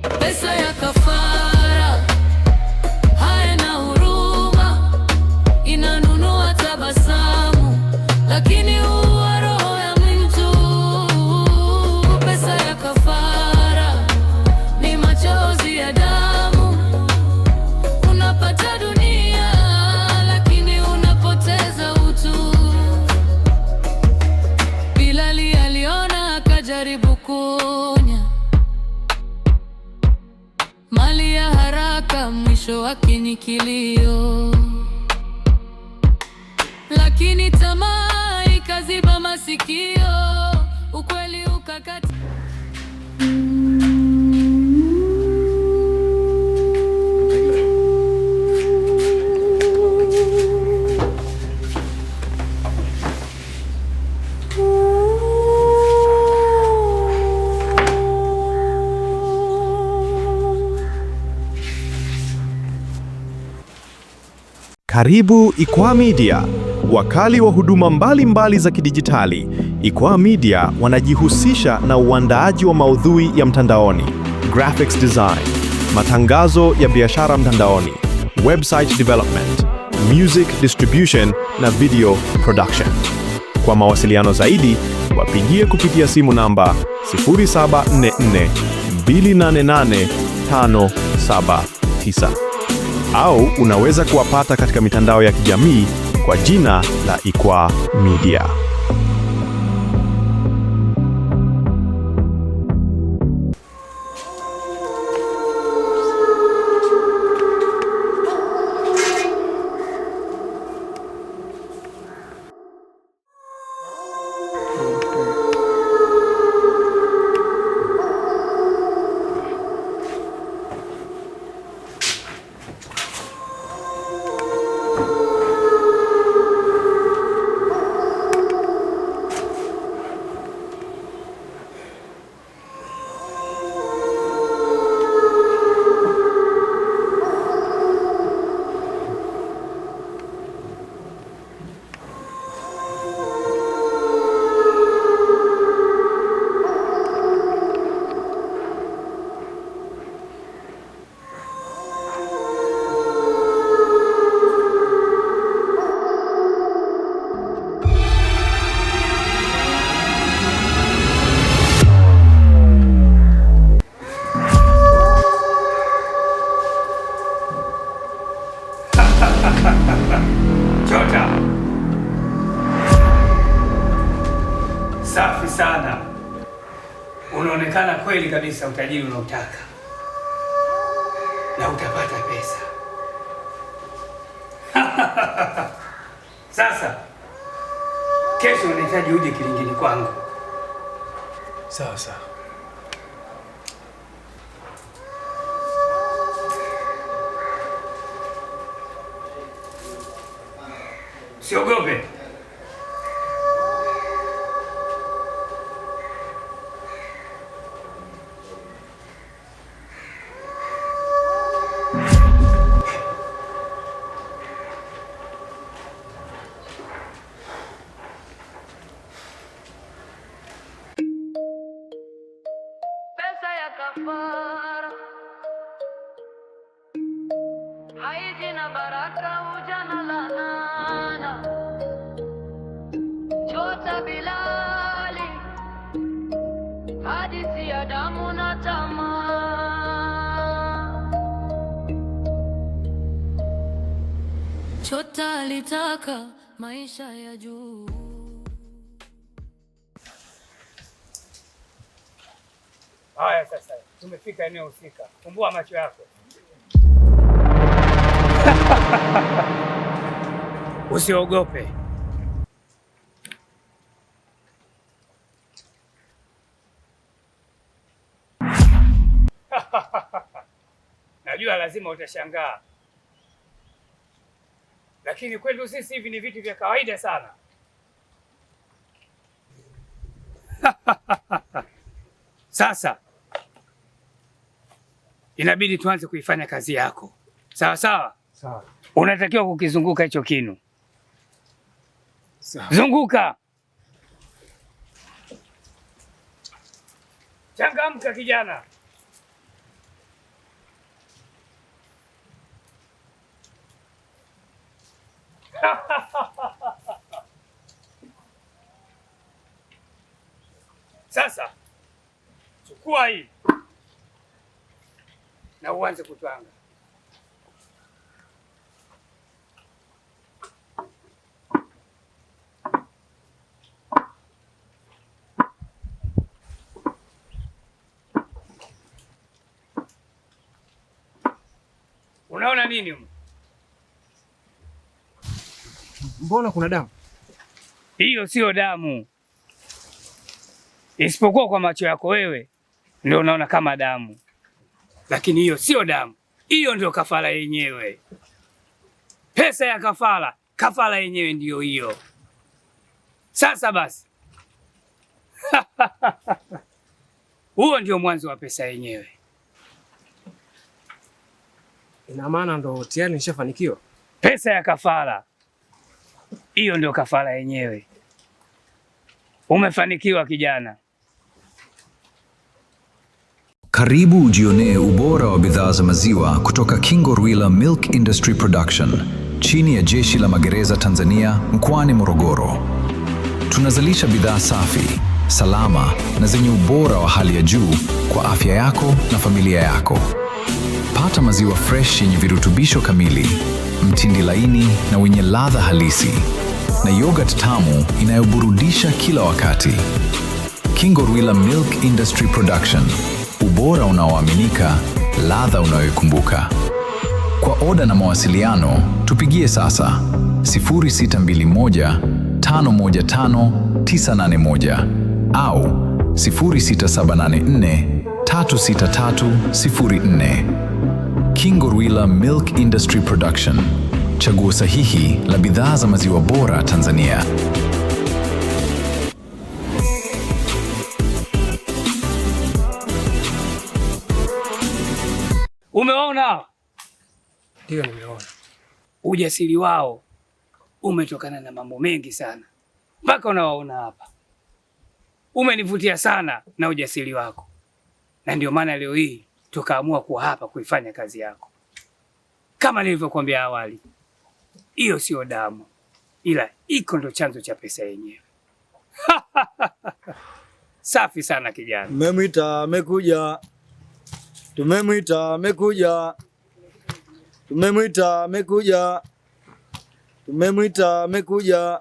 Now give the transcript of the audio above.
Pesa ya kafara haina huruma, inanunua tabasamu, lakini huua roho ya mtu. Pesa ya kafara ni machozi ya damu, unapata dunia lakini unapoteza utu. Bilali aliona akajaribu kuonya mali ya haraka, mwisho wake ni kilio. Lakini tamaa ikaziba masikio, ukweli ukakata. Karibu Ikwaa Media, wakali wa huduma mbalimbali za kidijitali. Ikwaa Media wanajihusisha na uandaaji wa maudhui ya mtandaoni, graphics design, matangazo ya biashara mtandaoni, website development, music distribution na video production. Kwa mawasiliano zaidi, wapigie kupitia simu namba 0744 288 579 au unaweza kuwapata katika mitandao ya kijamii kwa jina la Ikwaa Media. Chota, safi sana. Unaonekana kweli kabisa utajiri unautaka na utapata pesa. Sasa kesho unahitaji uje kilingini kwangu. Sawa sawa. Usiogope. Pesa ya kafara haiji na baraka, huja na laana. Chota Bilali, hadithi ya damu na tamaa. Chota alitaka maisha ya juu. Haya, sasa tumefika eneo husika. Fumbua macho yako. Usiogope. Najua lazima utashangaa, lakini kwetu sisi hivi ni vitu vya kawaida sana. Sasa inabidi tuanze kuifanya kazi yako, sawa sawa? Sawa. Unatakiwa kukizunguka hicho kinu. Sawa. Zunguka, changamka kijana. Chukua hii na uanze kutwanga. Unaona nini huko? Mbona kuna damu? Hiyo sio damu, isipokuwa kwa macho yako wewe ndio unaona kama damu, lakini hiyo sio damu. Hiyo ndio kafara yenyewe, pesa ya kafara. Kafara yenyewe ndiyo hiyo. Sasa basi, huo ndio mwanzo wa pesa yenyewe. Ina maana ndo tayari nishafanikiwa. Pesa ya kafara, hiyo ndio kafara yenyewe. Umefanikiwa kijana. Karibu ujionee ubora wa bidhaa za maziwa kutoka Kingorwila Milk Industry Production chini ya Jeshi la Magereza Tanzania mkoani Morogoro. Tunazalisha bidhaa safi, salama na zenye ubora wa hali ya juu kwa afya yako na familia yako. Pata maziwa fresh yenye virutubisho kamili, mtindi laini na wenye ladha halisi, na yogurt tamu inayoburudisha kila wakati. Kingorwila Milk Industry Production. Ubora unaoaminika, ladha unayoikumbuka. Kwa oda na mawasiliano, tupigie sasa 0621 515 981 au 06784 36304. Kingorwila Milk Industry Production. Chaguo sahihi la bidhaa za maziwa bora Tanzania. Umewaona hawa? Ndio, nimeona. Ujasiri wao umetokana na mambo mengi sana, mpaka unawaona hapa. Umenivutia sana na ujasiri wako, na ndio maana leo hii tukaamua kuwa hapa kuifanya kazi yako. Kama nilivyokuambia awali, hiyo sio damu, ila iko ndo chanzo cha pesa yenyewe. Safi sana kijana. Tumemwita amekuja, tumemwita amekuja, tumemwita amekuja, tumemwita amekuja.